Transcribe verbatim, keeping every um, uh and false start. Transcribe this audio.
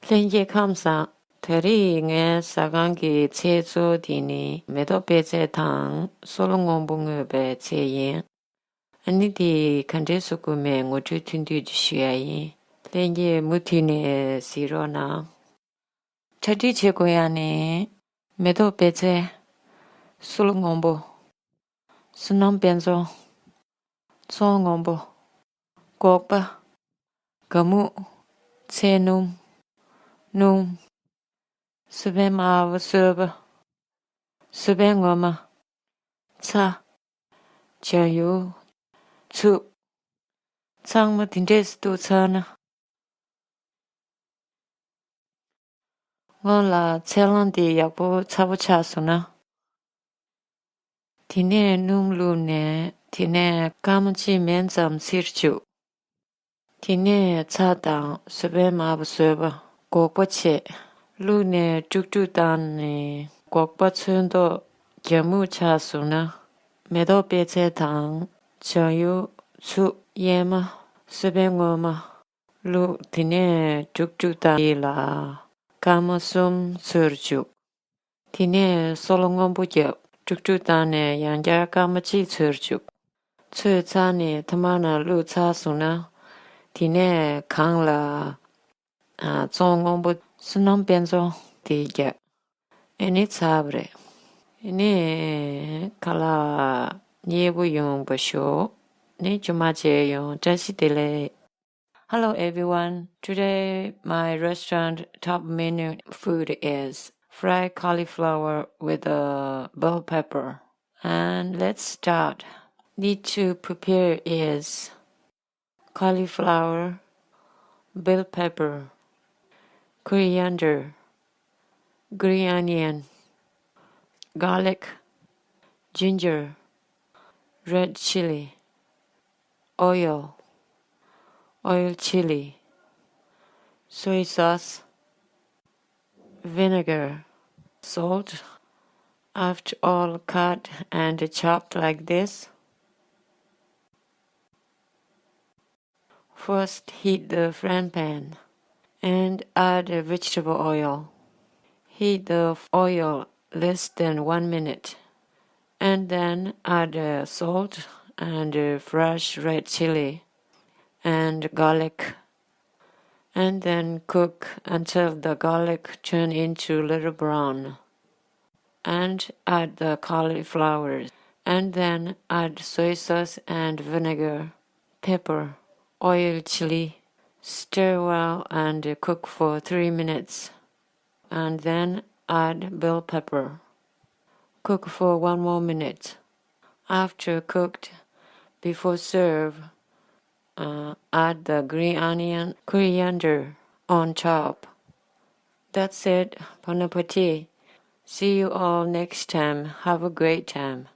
ལྷན་རྒྱས་ཁམས་བཟང་། ད་རེས་ངའི་ཟ་ཁང་གི་ཚལ་གཙོ་བོ་དེ་ནི་མེ་ཏོག་པད་ཚལ་དང་སོལ་སྔོན་པོ་བརྔོས་པའི་ཚལ་ཡིན། ཨ་ནི་དེ་ག་འདྲས་བཟོ་དགོས་མེད་ངོ་སྤྲོད་ཐུང་ཐུང་ཅིག་ཞུ་ཡ་ཡིན། ལྷན་རྒྱས་མུ་མཐུད་ནས་གཟིགས་རོགས་གནང་། གྲ་སྒྲིག་བྱེད་དགོས་ཡ་ནི། མེ་ཏོག་པད་ཚལ། སོལ་སྔོན་པོ། བསོད་ནམས་དཔལ་འཛོམས། བཙོང་སྔོན་པོ། སྒོག་པ། ག་མུ། ཚལ་སྣུམ། སྣུམ། སོ་པན་དམར་པོ་སོལ་པ། སོ་པན་ངོ་མ། ཚྭ། ལྗང་ཡུ། ཚུབ། ཚང་མ་དེ་འདྲས་སུ་བཏུགས་ཚར་ན། སྔོན་ལ་ཚལ་སླང་དེ་ཡག་པོ་ཚ་པོ་ཆགས་སོང་ན། དེ་ནས་སྣུམ་བླུགས་ནས་དེ་ནས་སྐར་མ་གཅིག་མིན་ཙམ་བཙིར་བཅུག་དེ་ནས་ཚྭ་དང་སོ་པན་དམར་པོ་སོལ་པ་སྒོག་པ་བྱས། བླུགས་ནས་དཀྲུག་དཀྲུག་བཏང་ནས་སྒོག་པ་ཚོས་མདོག་ལྗང་མུ་ཆགས་སོང་ན། མེ་ཏོག་པད་ཚལ་དང་ལྗང་ཡུ། ཚུབ། ཡས་མ། སོ་པན་ངོ་མ། བླུགས། དེ་ནས་དཀྲུག་དཀྲུག་བཏང་ཡིན་ལ། སྐར་མ་གསུམ་ཚོས་བཅུག་དེ་ནས་སོལ་སྔོན་པོ་བརྒྱབ། དཀྲུག་དཀྲུག་བཏང་ནས་ཡང་བསྐྱར་སྐར་མ་གཅིག་ཚོས་བཅུག་ཚོས་ཚར་ནས་ཐ་མག་ནང་བླུགས་ཚར་སོང་ན། དེ་ནས་གང་ལ། ཨ། བཙོང་སྔོན་པོ་བསོད་ནམས་དཔལ་འཛོམས་དེ་བརྒྱབ། ཨེ་ནི་ཚར་བ་རེད། ཨེ་ནི་ཁ་ལག་མཉེས་པོ་ཡོང་བ་ཤོག་ནི་ཇུ་མ་བྱས་ཡོང་། བཀྲ་ཤིས་བདེ་ལེགས། Hello everyone. Today my restaurant top menu food is fried cauliflower with a bell pepper. And let's start. Need to prepare is cauliflower, bell pepper, coriander, green onion, garlic, ginger, red chili, oil, oil chili, soy sauce, vinegar, salt. After all cut and chopped like this, first heat the frying pan and add vegetable oil. Heat the oil less than one minute and then add salt and fresh red chili and garlic and then cook until the garlic turn into little brown. And add the cauliflower, and then add soy sauce and vinegar, pepper, oil, chili. Stir well and cook for three minutes, and then add bell pepper. Cook for one more minute. After cooked, before serve, uh, add the green onion, coriander on top. That's it, Bon Appetit. See you all next time. Have a great time.